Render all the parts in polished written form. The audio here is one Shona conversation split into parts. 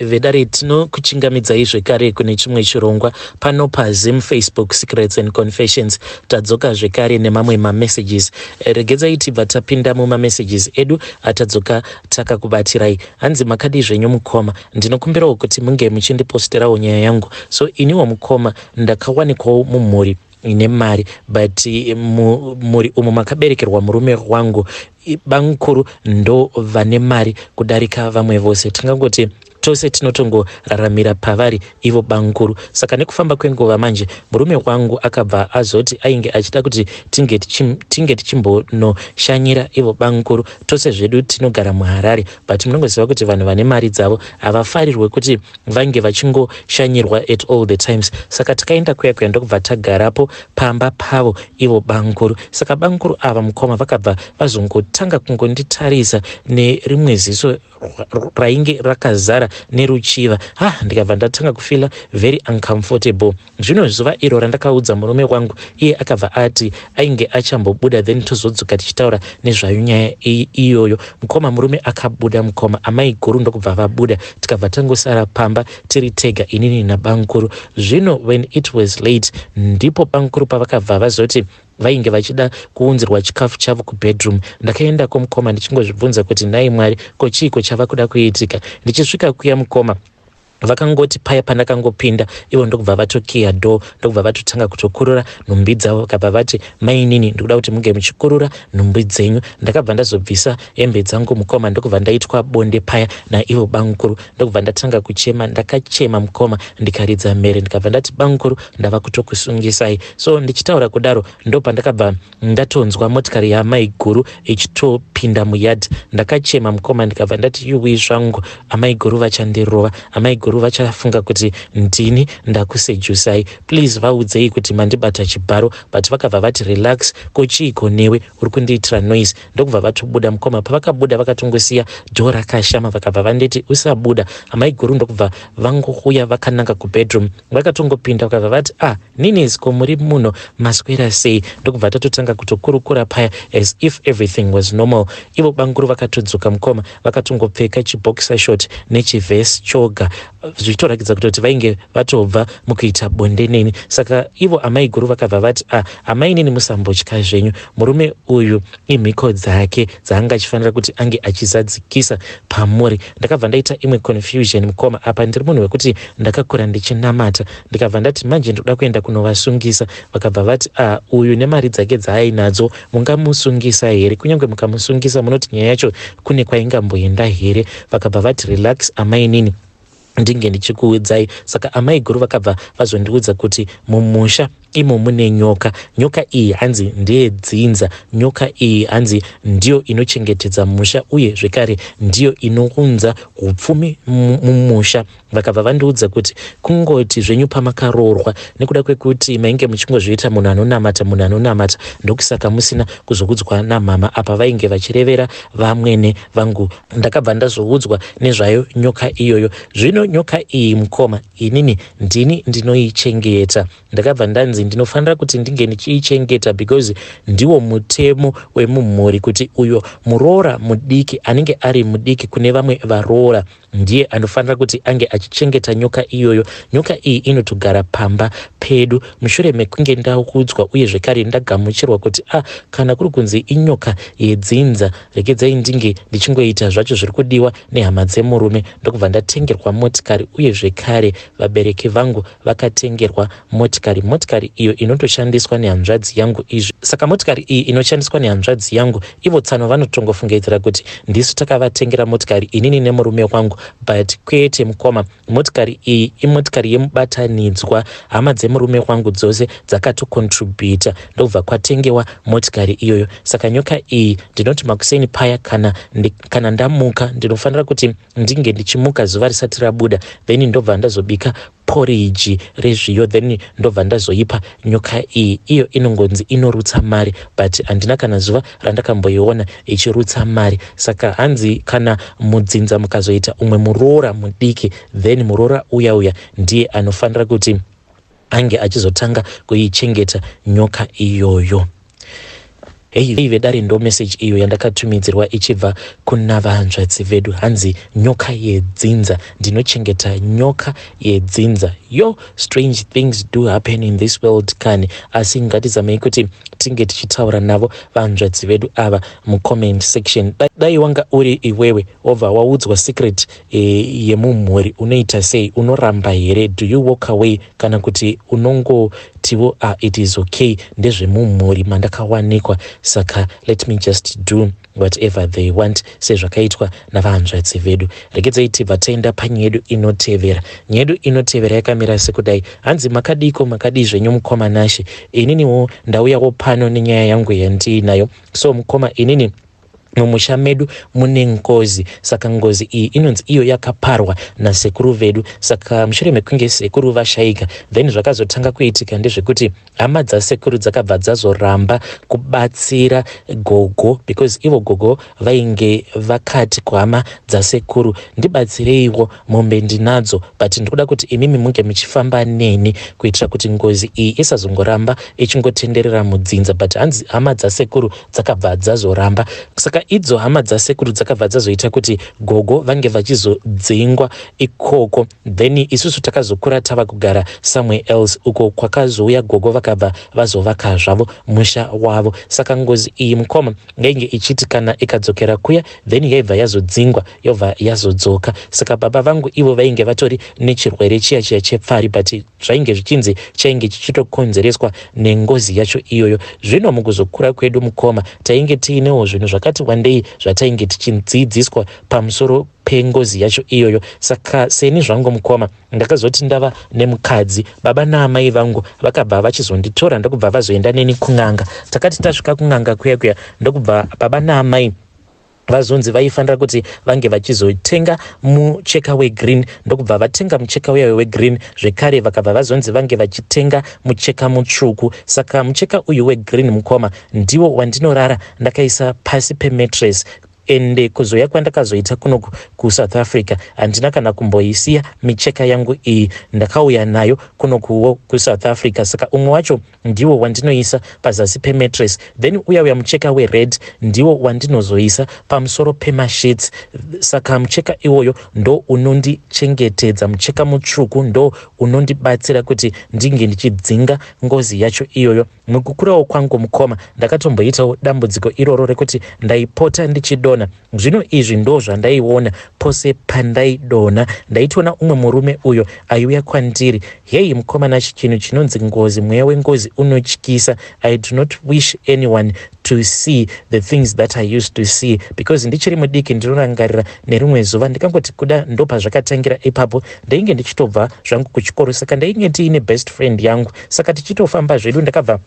Vedare tinokuchingamidzai zvekare kune chimwe chirongwa pano paZim Facebook Secrets and Confessions. Tadzoka zvekare nemamwe mamessages. Regedzai tibva tapinda mumamessages edu atadzoka takakubatirai. Hanzi makadii zvenyu mukoma, ndinokumbirawo kuti munge muchindiposterawo nyaya yangu. So iniwo mukoma ndakawanikwawo mumhuri ine mari but mumhuri umu makaberekerwa murume wangu bamukuru ndo vane mari kudarika vamwe vose. Tingangoti tose tinotongoraramira pavari ivo bamukuru. Saka nekufamba kwenguva manje murume wangu akabva azoti ainge achida kuti tinge tichimbonoshanyira ivo bamukuru. Tose zvedu tinogara muHarare but munongoziva kuti vanhu vane mari dzavo havafarirwe kuti vange vachingoshanyirwa at all the times. Saka takaenda kuya kuya ndokubva tagarapo pamba pavo ivo bamukuru. Saka bamukuru ava mukoma vakabva vazongotanga kungonditarisa nerimwe ziso rainge rakazara neruchiva. Ha, ndikabva ndatanga kufeela very uncomfortable. Zvino zuva iro randakaudza murume wangu, iye akabva ati ainge achambobuda then tozodzoka tichitaura nezvayo nyaya iyoyo. Mukoma, murume akabuda mukoma, amai guru ndokubva vabuda, tikabva tangosara pamba tiri tega inini nabamukuru. Zvino when it was late, ndipo bamukuru pavakabva vazoti vainge vachida kuunzirwa chikafu chavo kubedroom. Ndakaendako mukoma ndichingozvibvunza kuti nhai Mwari, ko chiiko chava kuda kuitika? Ndichisvika kuya mukoma, vakangoti paya pandakangopinda ivo ndokubva vatokiya door, ndokubva vatotanga kutokurura nhumbi dzavo. Vakabva vati, "Mainini, ndikuda kuti munge muchikurura nhumbi dzenyu." Ndakabva ndazobvisa hembe dzangu mukoma, ndokubva ndaitwa bonde paya naivo bamukuru, ndokubva ndatanga kuchema. Ndakachema mukoma, ndikaridza mhere, ndikabva ndati, "Bamukuru, ndava kutokusungisai." So ndichitaura kudaro, ndopandakabva ndatonzwa motikari yaamai guru ichitopinda muyard. Ndakachema mukoma, ndikabva ndati, "Yuwi zvangu, amai guru vachandirova, amai guru vachafunga kuti ndini ndakusejusai. Please vaudzei kuti mandibata chibharo." But vakabva vati, "Relax, ko chiiko newe, uri kundiitira noise." Ndokubva vatobuda mukoma. Pavakabuda vakatongosiya door rakashama. Vakabva vanditi, "Usabuda." Amai guru ndokubva vangouya vakananga kubedroom. Vakatongopinda, vakabva vati, "Ah, ninis, ko muri muno? Maswera sei?" Ndokubva tatotanga kutokurukura paya as if everything was normal. Ivo bamukuru vakatodzoka mukoma, vakatongopfeka chiboxer short nechivhesi choga, zvichitoratidza kutoti vainge vatobva mukuita bonde neni. Saka ivo amai guru vakabva vati, "Ah, amainini, musambotya zvenyu. Murume uyu imhiko dzake dzaanga achifanira kuti ange achizadzikisa pamuri." Ndakabva ndaita imwe confusion mukoma. Apa ndiri munhu wekuti ndakakura ndichinamata. Ndikabva ndati, "Manje ndoda kuenda kunovasungisa." Vakabva vati, "Ah, uyu nemari dzake dzaainadzo mungamusungisa here? Kunyange mukamusungisa, munoti nyaya yacho kune kwaingamboenda here?" Vakabva vati, "Relax amainini, ndinge ndichikuudzai." Saka amai guru vakabva vazondiudza kuti mumusha imo mune nyoka. Nyoka iyi hanzi ndeyedzinza. Nyoka iyi hanzi ndiyo inochengetedza musha uye zvekare ndiyo inounza upfumi mumusha. Vakabva vandiudza kuti kungoti zvenyu pamakaroorwa, nekuda kwekuti mainge muchingozviita munhu anonamata, munhu anonamata, ndokusaka musina kuzokudzwa namama. Apa vainge vachirevera vamwene vangu. Ndakabva ndazoudzwa nezvayo nyoka iyoyo. Zvino nyoka iyi mukoma, inini ndini ndinoichengeta. Ndakabva ndanzi ndinofanira kuti ndinge ndichiichengeta because ndiwo mutemo wemumhuri, kuti uyo muroora mudiki anenge ari mudiki kune vamwe varoora ndiye anofanira kuti ange achichengeta nyoka iyoyo. Nyoka iyi inotogara pamba pedu. Mushure mekunge ndaudzwa uye zvekare ndagamuchirwa kuti a ah, kana kuri kunzi inyoka yedzinza, regedzai ndinge ndichingoita zvacho zviri kudiwa nehama dzemurume. Ndokubva ndatengerwa motikari, uye zvekare vabereki vangu vakatengerwa motikari, motikari iyo inotoshandiswa nehanzvadzi yangu izvi. Saka motikari iyi inoshandiswa nehanzvadzi yangu, ivo tsano vanotongofungidzira kuti ndisu takavatengera motikari inini nemurume wangu, but kwete mukoma. Motikari iyi imotikari yemubatanidzwa. Hama dzemurume wangu dzose dzakatocontributa, ndobva kwatengewa motikari iyoyo. Saka nyoka iyi, ndinoti makuseni paya kana ndamuka, ndinofanira kuti ndinge ndichimuka zuva risati rabuda, then ndobva ndazobika poriji rezviyo, then ndobva ndazoipa nyoka iyi. Iyo inongonzi inorutsa mari, but handina kana zuva randakamboiona ichirutsa mari. Saka hanzi kana mudzinza mukazoita umwe muroora mudiki, then muroora uya uya ndiye anofanira kuti ange achizotanga kuichengeta nyoka iyoyo. Hey vedare ndo message iyo yandakatumidzirwa ichibva kuna vahanzvadzi vedu hanzi nyoka yedzinza ndinochengeta nyoka yedzinza yo strange things do happen in this world kani asi ngatizamei kuti tinge tichitaura navo vahanzvadzi vedu ava mucomment section dai wanga uri iwewe wobva waudzwa secret e, yemumhuri unoita sei unoramba here do you walk away kana kuti unongotiwo ah, it is okay ndezvemumhuri mandakawanikwa saka let me just do whatever they want sezvakaitwa navahanzvadzi vedu regedzai tibva taenda panyaya yedu inotevera nyaya yedu inotevera yakamira sekudai hanzi makadiko makadii zvenyu mukoma Nashe ininiwo ndauyawo pano nenyaya yangu yandiinayo so mukoma inini mumusha medu mune ngozi saka ngozi iyi inonzi iyo yakaparwa nasekuru vedu saka mushure mekunge sekuru vashaika then zvakazotanga kuitika ndezvekuti hama dzasekuru dzakabva dzazoramba kubatsira gogo because ivo gogo vainge vakati kuhama dzasekuru ndibatsireiwo mombe ndinadzo but ndikuda kuti imimi munge muchifamba neni kuitira kuti ngozi iyi isazongoramba ichingotenderera mudzinza but hanzi hama dzasekuru dzakabva dzazoramba saka idzo hama dzasekuru dzakabva dzazoita kuti gogo vange vachizodzingwa ikoko then isusu takazokura tava kugara somewhere else uko kwakazouya gogo vakabva vazovaka zvavo musha wavo saka ngozi iyi mukoma yainge ichiti kana ikadzokera kuya then yaibva yazodzingwa yobva yazodzoka saka baba vangu ivo vainge vatori nechirwere chiya chiya chepfari but zvainge zvichinzi chainge chichitokonzereswa nengozi yacho iyoyo zvino mukuzokura kwedu mukoma tainge tiinewo zvinhu zvakati wandei zvatainge tichidzidziswa pamusoro pengozi yacho iyoyo saka seni zvangu mukoma ndakazoti ndava nemukadzi baba naamai vangu vakabva vachizonditora ndokubva vazoenda neni kun'anga takati tasvika kun'anga kuya kuya ndokubva baba naamai vazonzi vaifanira kuti vange vachizotenga mucheka wegreen ndokubva vatenga mucheka uya wegreen zvekare vakabva vazonzi vange vachitenga mucheka mutsvuku saka mucheka uyu wegreen mukoma ndiwo wandinorara ndakaisa pasi pemattress ende kuzoya kwandakazoita kunoku kuSouth Africa handina kana kumboisiya micheka yangu iyi ndakauya nayo kunokuwo kuSouth Africa saka umwe wacho ndiwo wandinoisa pazasi pemattress then uya uya mucheka wered ndiwo wandinozoisa pamusoro pemasheets saka mucheka iwoyo ndo unondichengetedza mucheka mutsvuku ndo unondibatsira kuti ndinge ndichidzinga ngozi yacho iyoyo mukukurawo kwangu mukoma ndakatomboitawo dambudziko iroro rekuti ndaipota ndichidonha zvino izvi ndo zvandaiona pose pandaidonha ndaitoona umwe murume uyo aiuya kwandiri hei mukoma Nashe chinhu chinonzi ngozi mweya wengozi unotyisa i do not wish anyone to see the things that i used to see because ndichiri mudiki ndinorangarira nerimwe zuva ndikangoti kuda ndo pazvakatangira ipapo ndainge ndichitobva zvangu kuchikoro saka ndainge ndiine best friend yangu saka tichitofamba zvedu ndakabva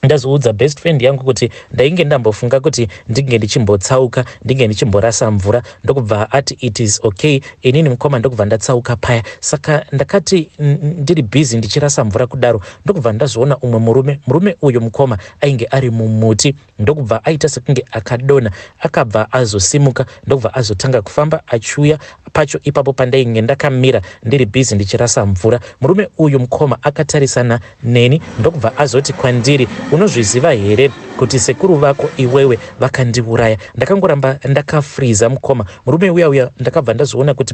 ndazoudza best friend yangu kuti ndainge ndambofunga kuti ndinge ndichimbotsauka ndinge ndichimborasa mvura ndokubva ati it is okay inini mukoma ndokubva ndatsauka paya saka ndakati ndiri busy ndichirasa mvura kudaro ndokubva ndazoona umwe murume murume uyu mukoma ainge ari mumuti ndokubva aita sekunge akadonha akabva azosimuka ndokubva azotanga kufamba achiuya pacho ipapo pandainge ndakamira ndiri busy ndichirasa mvura murume uyu mukoma akatarisana neni ndokubva azoti kwandiri unozviziva here kuti sekuru vako iwewe vakandiuraya ndakangoramba ndakafriza mukoma murume uya uya ndakabva ndazoona kuti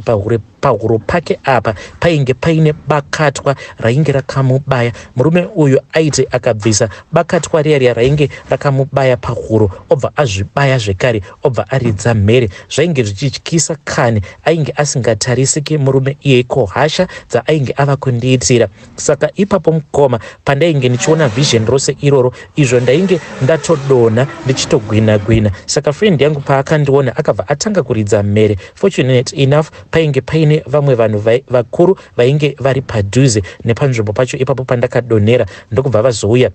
pahuro pake apa painge paine bakatwa rainge rakamubaya murume uyu aiti akabvisa bakatwa riya riya rainge rakamubaya pahuro obva azvibaya zvekare obva aridza mhere zvainge zvichityisa kani ainge asingatarisiki murume iyeko hasha dzaainge ava kundiitira saka ipapo mukoma pandainge ndichiona vision rose iroro izvo ndainge ndatodonha ndichitogwina gwina saka friend yangu paakandiona akabva atanga kuridza mhere fortunate enough painge paine vamwe vanhu vakuru vainge vari padhuze nepanzvimbo pacho ipapo pandakadonhera ndokubva vazouya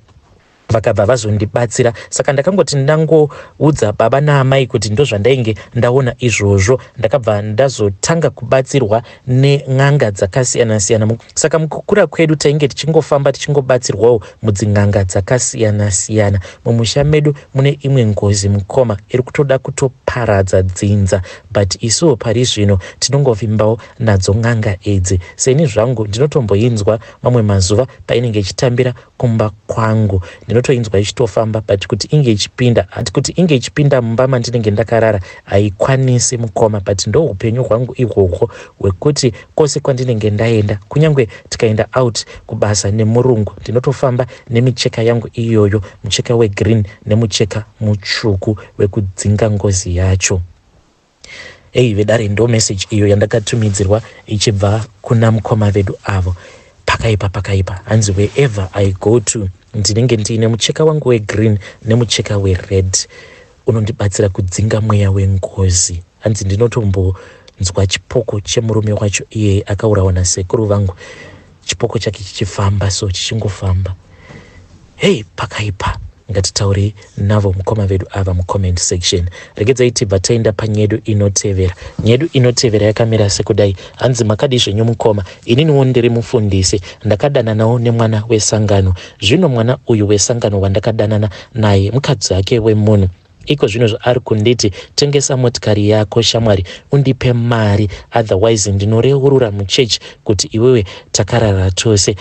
vakabva vazondibatsira saka ndakangoti ndangoudza baba naamai kuti ndozvandainge ndaona izvozvo ndakabva ndazotanga kubatsirwa nen'anga dzakasiyana-siyana saka mukukura kwedu tainge tichingofamba tichingobatsirwawo mudzin'anga dzakasiyana-siyana mumusha medu mune imwe ngozi mukoma iri kutoda kutoparadza dzinza but isuwo pari zvino tinongovimbawo nadzo n'anga idzi seni zvangu ndinotomboinzwa mamwe mazuva painenge ichitambira kumba kwangu. Ndinotoinzwa ichitofamba, but kuti inge ichipinda, hati kuti inge ichipinda mumba mandinenge ndakarara, haikwanisi mukoma. But ndo upenyu hwangu ihwohwo hwekuti kwose kwandinenge ndaenda, kunyange tikaenda out kubasa nemurungu, ndinotofamba nemicheka yangu iyoyo, mucheka wegreen nemucheka mutsvuku wekudzinga ngozi yacho. Ei vedare, ndo message iyo yandakatumidzirwa ichibva kuna mukoma vedu avo. Pakaipa, pakaipa. Hanzi wherever I go to, ndinenge ndiine mucheka wangu wegreen nemucheka wered unondibatsira kudzinga mweya wengozi. Hanzi ndinotombonzwa chipoko chemurume wacho iyeye akaurawa nasekuru vangu, chipoko chake chichifamba, so chichingofamba. Hei, pakaipa. Ngatitaurei navo mukoma vedu ava mucomment section. Regedzai tibva taenda panyedu inotevera. Nyedu inotevera yakamira sekudai. Hanzi, "Makadi zvenyu mukoma? Ininiwo ndiri mufundisi. Ndakadananawo nemwana wesangano. Zvino mwana uyu wesangano wandakadanana naye, mukadzi ake wemunhu. Iko zvino zvaari kunditi, 'Tengesa motikari yako shamwari, undipe mari, otherwise ndinoreurura muchechi kuti iwewe takarara tose.'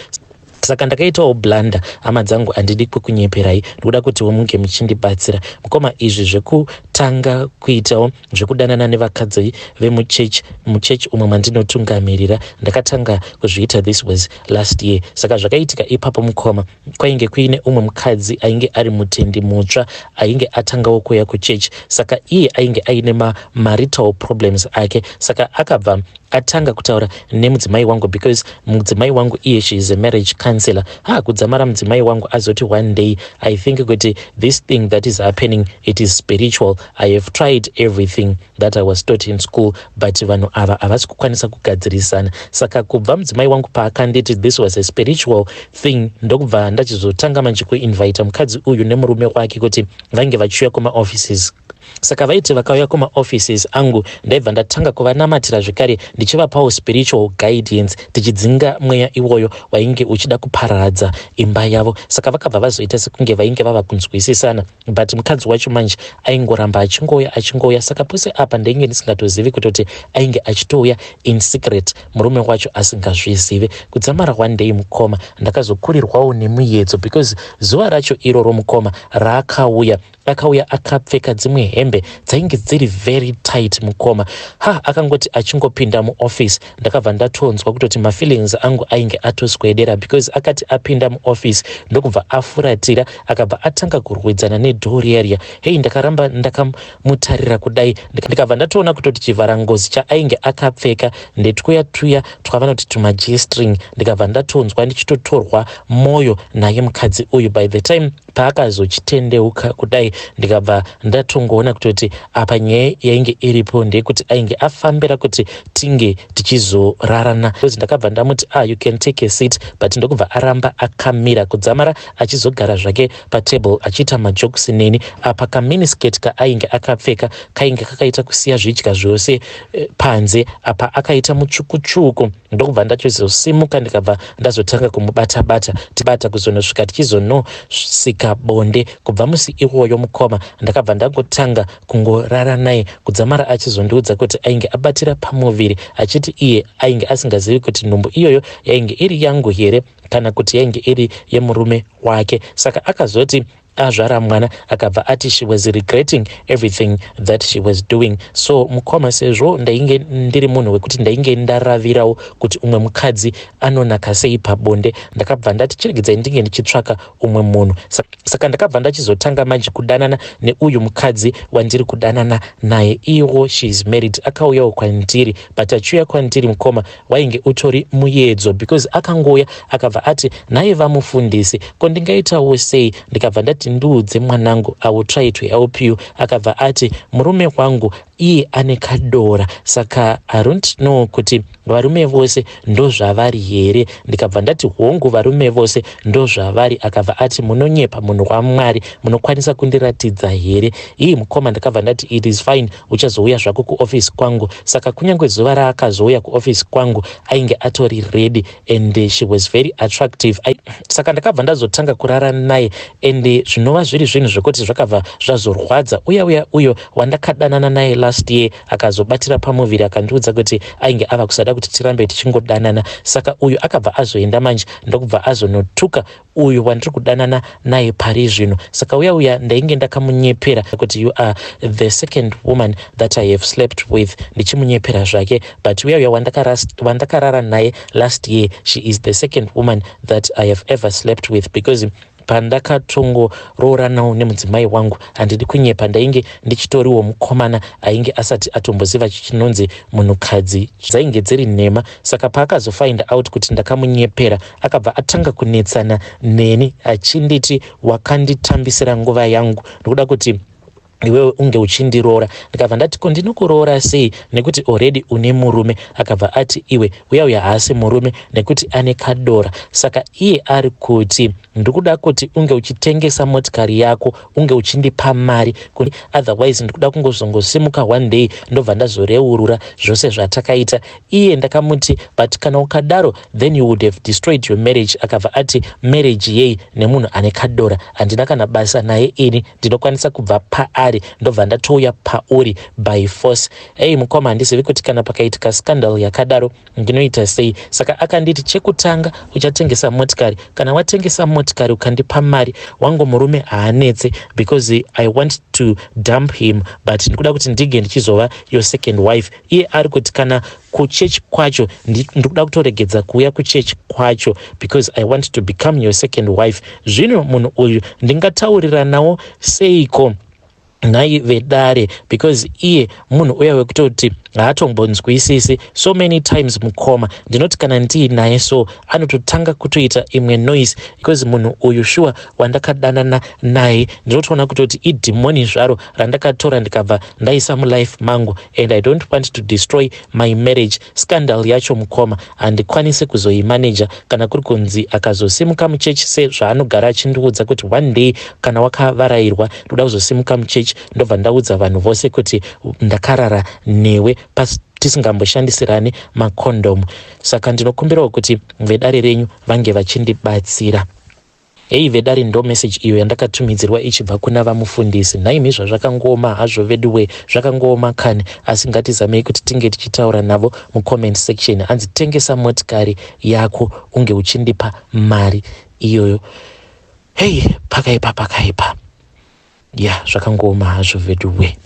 Saka ndakaitawo blunder. Hama dzangu, handidi kukunyeperai, ndikuda kutiwo munge muchindibatsira mukoma. Izvi zvekutanga kuitawo zvekudanana nevakadzi vemuchechi, muchechi umwe mandinotungamirira, ndakatanga kuzviita, this was last year. Saka zvakaitika ipapo mukoma, kwainge kuine umwe mukadzi ainge ari mutendi mutsva, ainge atangawo kuuya kuchechi. Saka iye ainge aine mamarital problems ake. Saka akabva atanga kutaura nemudzimai wangu, because mudzimai wangu iye, she is a marriage counselor. Ha, kudzamara mudzimai wangu azoti one day, 'I think kuti this thing that is happening, it is spiritual. I have tried everything that I was taught in school, but vanhu ava havasi kukwanisa kugadzirisana.' Saka kubva mudzimai wangu paakanditi this was a spiritual thing, ndokubva ndachizotanga manje kuinvita mukadzi uyu nemurume wake kuti vange vachiuya kumaoffices. Saka vaiti vakauya kumaoffices angu, ndaibva ndatanga kuvanamatira zvekare, ndichivapawo spiritual guidance, tichidzinga mweya iwoyo wainge uchida kuparadza imba yavo. Saka vakabva vazoita sekunge vainge vava kunzwisisana, but mukadzi wacho manje aingoramba achingouya, achingouya. Saka pose apa ndainge ndisingatozivi kutoti ainge achitouya in secret, murume wacho asingazvizivi. Kudzamara one day mukoma, ndakazokurirwawo nemuedzo, because zuva racho iroro mukoma raakauya, akauya akapfeka dzimwe hembe dzainge dziri very tight mukoma. Ha, akangoti achingopinda muoffice, ndakabva ndatonzwa kutoti mafeelings angu ainge atoswedera, because akati apinda muoffice, ndokubva afuratira, akabva atanga kurwidzana nedoor riya. Hei, ndakaramba ndakamutarira kudai, ndikabva ndatoona kutoti chivharangozi chaainge akapfeka ndetwuya tuya twavanoti tumaG-string. Ndikabva ndatonzwa ndichitotorwa mwoyo naye mukadzi uyu. By the time paakazochitendeuka kudai, ndikabva ndatongoona kutoti apa nyaya yainge iripo ndeyekuti ainge afambira kuti tinge tichizorarana, because ndakabva ndamuti, 'Ah, you can take a seat,' but ndokubva aramba akamira, kudzamara achizogara zvake patable achiita majokes neni. Apa kaminiskirt kaainge akapfeka kainge kakaita kusiya zvidya zvose panze. Apa akaita mutsvukutsvuku. Ndokubva ndachizosimuka, ndikabva ndazotanga kumubata-bata, tibata kuzonosvika tichizonosika bonde. Kubva musi iwoyo mukoma, ndakabva ndangotanga kungorara naye, kudzamara achizondiudza kuti ainge abatira pamuviri, achiti iye ainge asingazivi kuti nhumbu iyoyo yainge iri yangu here kana kuti yainge iri yemurume wake. Saka akazoti azvara mwana, akabva ati she was regretting everything that she was doing. So mukoma, sezvo ndainge ndiri munhu wekuti ndainge ndaravirawo kuti umwe mukadzi anonaka sei pabonde, ndakabva ndati chiregedzai ndinge ndichitsvaka umwe munhu. Saka ndakabva ndachizotanga manje kudanana neuyu mukadzi wandiri kudanana naye. Iwo she is married. Akauyawo kwandiri, but achiuya kwandiri mukoma, wainge utori muedzo, because akangouya akabva ati, 'Nhaye vamufundisi, ko ndingaitawo sei?' Ndikabva ndati, 'Ndiudze mwanangu, I will try to help you.' Akabva ati, 'Murume wangu iye ane kadora, saka I don't know kuti varume vose ndozvavari here.' Ndikabva ndati, 'Hongu, varume vose ndozvavari.' Akabva ati, 'Munonyepa, munhu waMwari, munokwanisa kundiratidza here?' Ii mukoma, ndakabva ndati, 'It is fine, uchazouya zvako kuofisi kwangu.' Saka kunyange zuva raakazouya kuofisi kwangu, ainge atori ready and she was very attractive. Saka ndakabva ndazotanga kurara naye, and zvinova zviri zvinhu zvekuti zvakabva zvazorwadza uya uya uyo wandakadanana naye. last year akazobatira pamuviri, akandiudza kuti ainge ava kusada kuti tirambe tichingodanana. Saka uyu akabva azoenda manje, ndokubva azonotuka uyu wandiri kudanana naye pari zvino. Saka uya uya ndainge ndakamunyepera kuti, "You are the second woman that I have slept with," ndichimunyepera zvake, but uya uya wandakarara naye last year, she is the second woman that I have ever slept with, because pandakatongorooranawo nemudzimai wangu, handidi kunyepa, ndainge ndichitoriwo mukomana ainge asati atomboziva chinonzi munhukadzi. Dzainge dziri nhema. Saka paakazofind out kuti ndakamunyepera, akabva atanga kunetsana neni achinditi, "Wakanditambisira nguva yangu, ndokuda kuti iwewe unge uchindiroora." Ndikabva ndati, "Ko ndinokuroora sei nekuti already une murume?" Akabva ati, "Iwe, uya uya haasi murume nekuti ane kadora." Saka iye ari kuti, "Ndikuda kuti unge uchitengesa motikari yako, unge uchindipa mari, otherwise ndikuda kungozongosimuka one day, ndobva ndazoreurura zvose zvatakaita." Iye ndakamuti, "But kana ukadaro, then you would have destroyed your marriage." Akabva ati, "Marriage yei nemunhu ane kadora? Handina kana basa naye ini. Ndinokwanisa kubva paari, ndobva ndatouya pauri by force." Ei mukoma, handizivi kuti kana pakaitika scandal yakadaro ndinoita sei. Saka akanditi, "Chekutanga uchatengesa motikari. Kana watengesa motikari ukandipa mari, wangu murume haanetse, because I want to dump him, but ndikuda kuti ndige ndichizova your second wife." Iye ari kuti kana kuchechi kwacho ndikuda kutoregedza kuuya kuchechi kwacho, because I want to become your second wife. Zvino munhu uyu ndingatauriranawo seiko nhai vedare? Because iye munhu uya wekutoti haatombonzwisisi. So many times, mukoma, ndinoti kana ndiinaye so, anototanga kutoita imwe noise, because munhu uyu shuwa wandakadanana naye, ndinotoona kutoti idhimoni zvaro randakatora ndikabva ndaisa mulife mangu, and I don't want to destroy my marriage. Scandal yacho, mukoma, handikwanisi kuzoimaneja kana kuri kunzi akazosimuka muchechi, sezvaanogara achindiudza kuti, "One day kana wakavarayirwa, ndoda kuzosimuka muchechi, ndobva ndaudza vanhu vose kuti ndakarara newe tisingamboshandisirani makondomu." Saka ndinokumbirawo kuti vedare renyu vange vachindibatsira. Hei vedare, ndo meseji iyo yandakatumidzirwa ichibva kuna vamufundisi. Nhaimi, zvazvakangooma hazvo veduwe, zvakangooma kani, asi ngatizamei kuti tinge tichitaura navo mucomment section. Hanzi, "Tengesa motikari yako, unge uchindipa mari iyoyo." Hei, pakaipa, pakaipa. Ya, zvakangooma hazvo veduwe.